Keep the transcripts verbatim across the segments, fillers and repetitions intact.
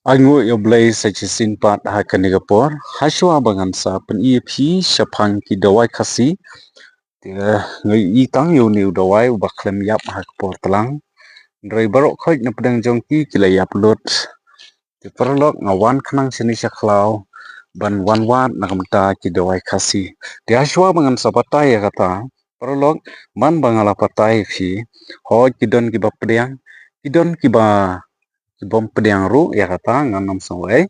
Ai nguh ïa U Blei sa shisien pat ha kane ka por, ha shuwa ba ngan sa pyni ïa phi shaphang ki dawai Khasi. Te nga ïohi tang ïa une u dawai uba khlem ïap ha ka por tlang. Hynrei baroh khoit na pdeng jong ki ki la ïap lut. Te paralok, nga wan khnang shane sha khlaw ban wan wad na ka bynta ki dawai Khasi. Te ha shuwa ba ngan sa batai ïa kata, paralok, man ba nga la batai ïa phi, hooid ki don kiba pdiang, ki don kiba, kibym pdiang ruh ïa kata, ngan ym sngewbha.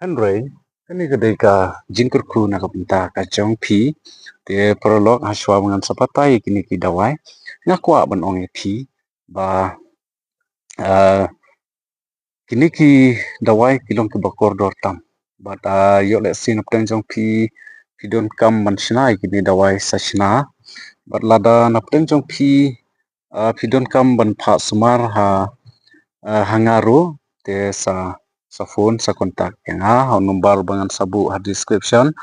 Hynrei kane ka dei ka jingkyrkhu na ka bynta ka jong phi. Te paralok, ha shuwa ba ngan sa batai ïa kine ki dawai, nga kwah ban ong ïa phi ba, ah, kine ki dawai ki long kiba kordor tam. Bad, ah, ïoh lehse na pdeng jong phi, phi donkam ban shna ïa kine dawai sa shna. Bad lada na pdeng jong phi, ah, phi donkam ban phah sumar ha, ah, ha nga ruh, te sa, sa phone, sa contact ïa nga ha u number ba ngan sa buh ha description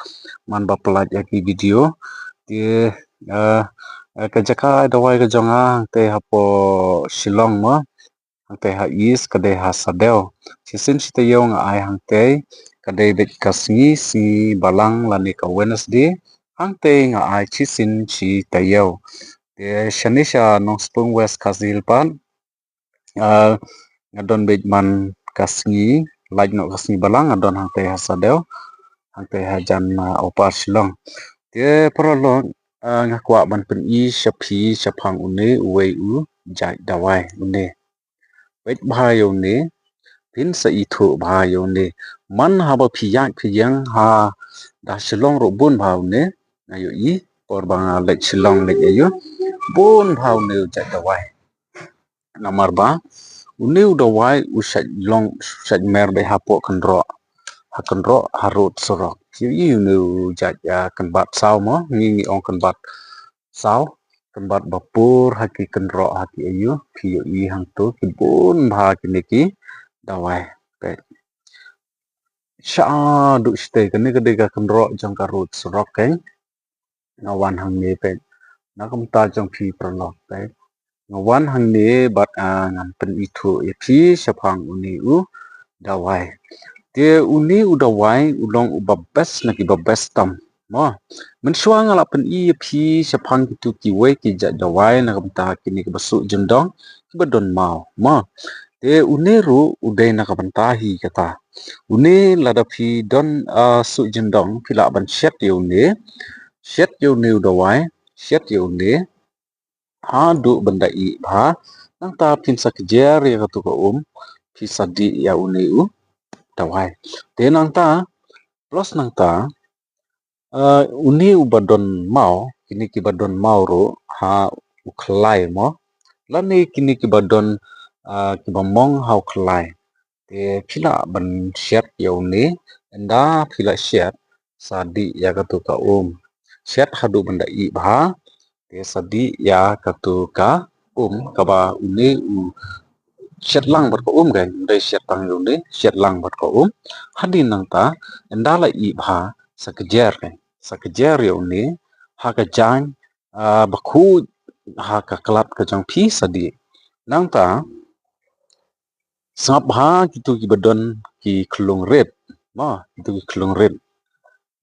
man ba phi la ïohi ïa ki video. Te, ah, ah, ka jaka ai dawai ka jong nga hangtei hapoh Shillong mo. Hangtei ha East ka dei ha Sadew. Shisien shi taïew nga ai hangtei, ka dei beit ka sngi, sngi Balang lane ka Wednesday. Hangtei nga ai shisien shi taïew. Te shane sha Nongspung West Khasi Hills pat, ah, nga don beit man ka sngi, lait noh ka sngi Balang nga don hangtei ha Sadew, hangtei hajan, ah, Upper Shillong. Te paralok, ah, nga kwah ban pyni sha phi shaphang une uwei u jait dawai une. Peit bha ïa une, phin sa ithuh bha ïa une. Man haba phi ïaid phi ïeng ha, da Shillong ruh bun bha une. Nga ïohi por ba nga leit Shillong leit aïu, bun bha une u jait dawai. Namar ba une u dawai u shait long, shait mer beit hapoh kynroh, ha kynroh, ha road surok. Ïohi une u jait, ah, kynbat saw mo, ngi ngi ong kynbat saw, kynbat ba pur ha ki kynroh, ha ki aïu, phi ïohi hangto ki bun bha kine ki dawai. Peit, shaduh shatei, kane ka dei ka kynroh jong ka road surok, keiñ. Nga wan hangne, peit, na ka bynta jong phi paralok, peit. Nga wan hangne bad, ah, ngan pynithuh ïa phi shaphang une u dawai. Te une u dawai u long uba best na kiba best tam mo. Mynshuwa nga la pyni ïa phi shaphang kitu kiwei ki jait dawai na ka bynta kine kiba suh jingdong, kiba don maw mo. Te une ruh u dei na ka bynta hi kata. Une lada phi don, ah, suh jingdong, phi lah ban shet ïa une, shet ïa une u dawai, shet ïa une haduh ban da ih bha. Nangta phin sa kjer ïa katu ka um, phi sa dih ïa une u dawai. Te nangta, plus nangta, ah, une uba don maw, kine kiba don maw ruh ha u khlai mo, lane kine kiba don, ah, kiba mong ha u khlai. Te phi lah ban shet ïa une, ynda phi la shet, sa dih ïa katu ka um. Shet haduh ban da ih bha, te sa dih ïa katu ka um, kaba une u shet lang bad ka um, kan dei shet tang ïa une, shet lang bad ka um. Hadien nangta, ynda la ih bha, sa kjer, kan, sa kjer ïa une ha ka jaiñ, ah, ba khuid ha ka khlad ka jong phi, sa dih. Nangta sngap bha kitu kiba don ki khyllung rit mo, kitu ki khyllung rit.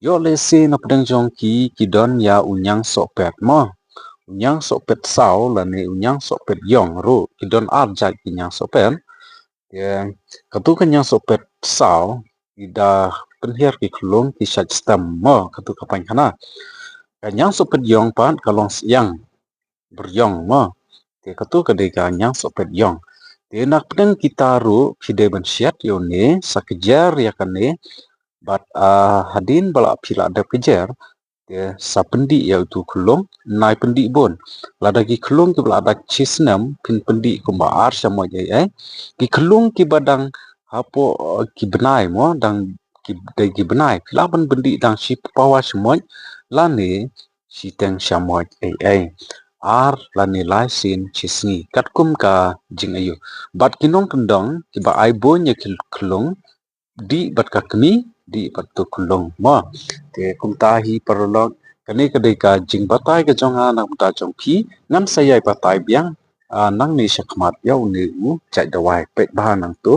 Ïoh lehse na pdeng jong ki, ki don ïa u ñiang sohpet mo, u ñiang sohpet saw lane u ñiang sohpet ïong ruh, ki don ar jait ki ñiang sohpet. Te katu ka ñiang sohpet saw, i da pynhiar ki khyllung ki shait stem mo, katu ka paiñkhana. Ka ñiang sohpet ïong pat ka long syiang byrïong mo. Te katu ka dei ka ñiang sohpet ïong. Te na pdeng kita ruh phi dei ban shet ïa une, sa kjer ïa kane, bad, ah, hadien ba la phi la dep kjer, te sa pyndih ïa utu khyllung, nai pyndih bun. Lada ki khyllung kiba la da shi snem, phin pyndih kumba ar shamoit ei ei. Ki khyllung kiba dang hapoh, eh, ki bnai mo, dang ki dei ki bnai, phi lah ban pyndih dang shi pawa shamoit lane shiteng shamoit ei ei. Ar lane lai sien shi sngi, katkum ka jingaïu. Bad ki nongkyndong kiba ai bun ïa ki khyllung, dih bad ka kmie, dih bad tu khyllung mo. Te kumta hi paralok, kane ka dei ka jingbatai ka jong nga na ka bynta jong phi. Ngan sa ïai batai biang, ah, nangne shakhmat ïa une u jait dawai. Peit bha nangtu.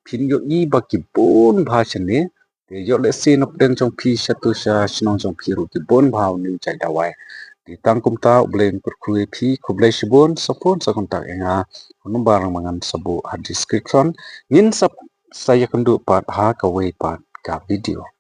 phin ïohi ba ki bun bha shane. Te ïoh lehse na pdeng jong phi shatu sha shnong jong phi ruh ki bun bha une u jait dawai. Te tang kumta U Blei un kyrkhu ïa phi, khublei shibun, sa phone sa contact ïa nga. Phone number ruh nga sa buh ha description. Ngin sa, sa ïakynduh pat ha kawei pat ka video.